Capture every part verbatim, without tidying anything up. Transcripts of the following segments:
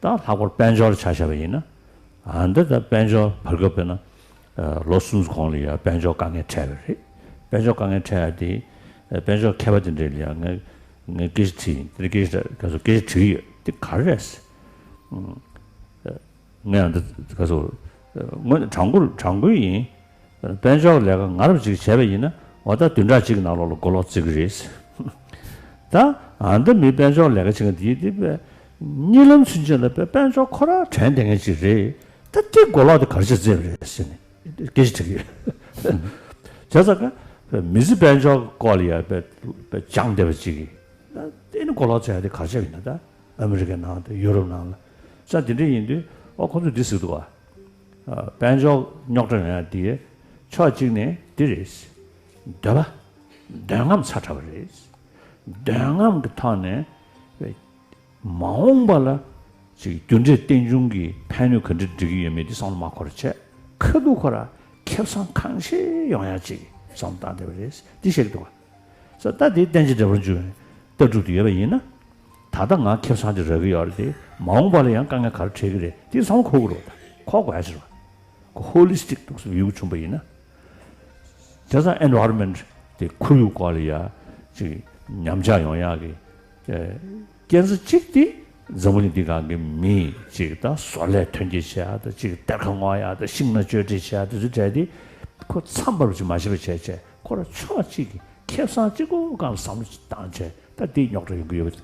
ད་ལྷག་པར་དཔལ་འབྱོར་ཆ་བཞག་པ་ཡིན་ན། ཨ་འདི་ད་དཔལ་འབྱོར་བར་སྐབས་དཔེར་ན། ཨ་ལོ་གསུམ་གོང་ལ་ཡ་དཔལ་འབྱོར་དཀའ་ངལ་འཕྲད་པ་རེད། དཔལ་འབྱོར་དཀའ་ངལ་འཕྲད་ཡ་དེ། ཨ་དཔལ་འབྱོར་མཁས་པ་དེ་འདྲས་ལ་ཡ་ངས་ངས་སྐད་ཆ་དྲིས་ཡིན། དེ་སྐད་ཆ་ག་ཚོད་སྐད་ཆ་དྲིས་ཡོད། དེ་ག་རེ་རེད་ཟེར། ཨ་ངས་ཨ་འདི་ག་ཚོད། ཨ་ངོས་དྲང་པོ་དྲང་པོ་ཡིན། དཔལ་འབྱོར་ལས་ཀ་ང་རང་ཅིག་བྱས་པ་ཡིན་ན། འོ་ད་བདུན་ཕྲག་གཅིག་གི་ནང་ལོགས་ལ་མགོ་ལོག་བརྩི་གི་རེད། ད་ཨ་འདི་མི་དཔལ་འབྱོར་ལས་ཀ་བྱེད་མཁན་དེ་དེ་དཔེ་གཉིད་ལམ་ཚུན་ཆད་ལ་དཔེ་དཔལ་འབྱོར་ཁོ་རང་དྲན་བསྡད་མཁན་ཅིག་རེད། ད་དེ་མགོ་ལོག་དེ་ག་རེ་བྱས་བརྩིས་པ་རེད་ཟེར་ནས་སྐད་ཆ་དྲིས་ཀྱི་ཡོད། བྱས་ཙང་ཀ་དཔེ་མི་ཚེ་དཔལ་འབྱོར་སྐོར་ལ་ཡ་དཔེ་དཔེ་སྦྱངས་བསྡད་པ་ཅིག་གིས། ད་དེ་ནི་མགོ་ལོག་བརྩི་ཡ་དེ་ག་རེ་བྱས་པ་ཡིན་ན། ད་ཨ་མི་རི་ཀའི་ནང་དང་ཡུ་རོབ་ནང་ལ། ས་དེ་འདྲ་ཡིན་དུས་ཨོ་ཁོང་ཚོས་འདི་ཟེར་གི་འདུག་བ། ཨ་དཔལ་འབྱོར་རྙོག་དྲ་ཡོང་ཡ་དེ་ཕྱོགས་གཅིག་ནས་འདི་རེད། འདོད་པ། འདོད་རྔམ་ཚ་དྲགས་པ་རེད། འདོད་རྔམ་གྱི་ཐོག་ནས་མ་འོངས་པ་ལ་ཅིག་རྒྱུ་འབྲས་རྟེན་འབྱུང་གི་ཕན་ནུས་ག་འདྲ་འགྲིག་གི་ཡོད་མེད་དེ་བསམ་བློ་མ་འཁོར་བྱས། ཁ་ཐུག་ཁོ་ར་ཁེ་བཟང་གང་ཤེས་ཡོང་ཡ་ཅིག་བསམ་བློ་བཏང་བསྡད་པ་རེད། འདི་བཤད་ཀྱི་འདུག་བ། ས་ད་དེའི་བསྟན་བཅོས་འབྲས་བུར་འགྱུར་བའི་ལྟ་གྲུབ་དེ་ཡོད་པ་ཡིན་ན། ད་ལྟ་ང་ཁེ་བཟང་དེ་རག་གི་ཡོད་རེད་དེ། མ་འོངས་པ་ལ་ཡང་དཀའ་ངལ་ག་རེ་འཕྲད་ཀྱི་རེད་དེ་བསམ་བློ་འཁོར་དགོས་རེད། ད་འཁོར་དགོས་ཡ་ཟེར་བ། ཁོ་ཧོ་ལི་སི་ཊིག་ཏུ་ཡུལ་བྱུང་པ་ཡིན་ན། དེ་ཙང་ཨེན་ཝའི་རོན་མེན་ཊི་དེ་ཁོར་ཡུག་སྐོར་ལ་ཡ་ཅིག་ཉམས་ཆག་ཡོང་ཡག་གི་ཨེ་རྐྱེན་རྩ་གཅིག་དེ་འཛམ་བུ་གླིང་འདི་སྒང་གི་མི་ཅིག་ད་བཟོ་ལས་ཐོན་སྐྱེད་བྱེད་ཡག་དང་ཅིག་གཏེར་ཁ་སྔོག་ཡག་དང་ཤིང་སྣ་གཅོད་འབྲེག་བྱེད་ཡག་དེ་ཚོ་གྲས་དེ་ཁོ་མཚམས་བར་ཅིག་མ་ཤེས་པ་བྱས་བྱས་ཁོ་ར་ཕྱོགས་གཅིག་གི་ཁེ་བཟང་གཅིག་པོ་སྒང་ལ་བསམ་བློ་ཅིག་བཏང་བྱས་ད་དེའི་རྙོག་དྲ་ཡོང་གི་ཡོད་པ་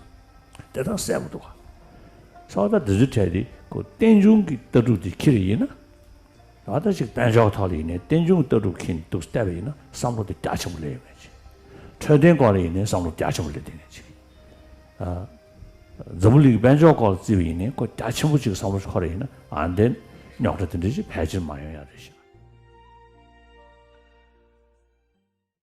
དེ་ད་གསལ་པོ་འདུག་ག། ས་བ་ད་དེ་ཚོའི་གྲས་དེ་ཁོ་རྟེན་འབྱུང་གི་ལྟ་གྲུབ་དེ་ཁྱེར་ཡིན་ན། ད་ལྟ་ཅིག་དཔལ་འབྱོར་ཐོག་ལ་ཡིན་ནའི་རྟེན་འབྱུང་གི་ལྟ་གྲུབ་ཁྱེར་འདུག་བལྟས་པ་ཡིན་ན་བསམ་བློ་དེ་རྒྱ་ཆེན་པོ་སླེབས་ཡོང་མཁན་ཅིག། འཕྲོད་བསྟེན་སྐོར་ལ་ཡིན་ནའི་བསམ་བློ་རྒྱ་ཆེན་པོ་སླེབས་བསྡད་མཁན་ཅིག། ཨ། འཛམ་བུ་གླིང་གི་དཔལ་འབྱོར་སྐོར་ལ་བརྩིས་པ་ཡིན་ནའི་ཁོ་རྒྱ་ཆེན་པོ་ཅིག་བསམ་བློ་ཞིག་འཁོར་བ་ཡིན་ན་ཨ་འདི་རྙོག་དྲ་དེ་འདྲ་ཞིག་ཕལ་ཆེར་མ་ཡོང་ཡ་རེད་ཤག།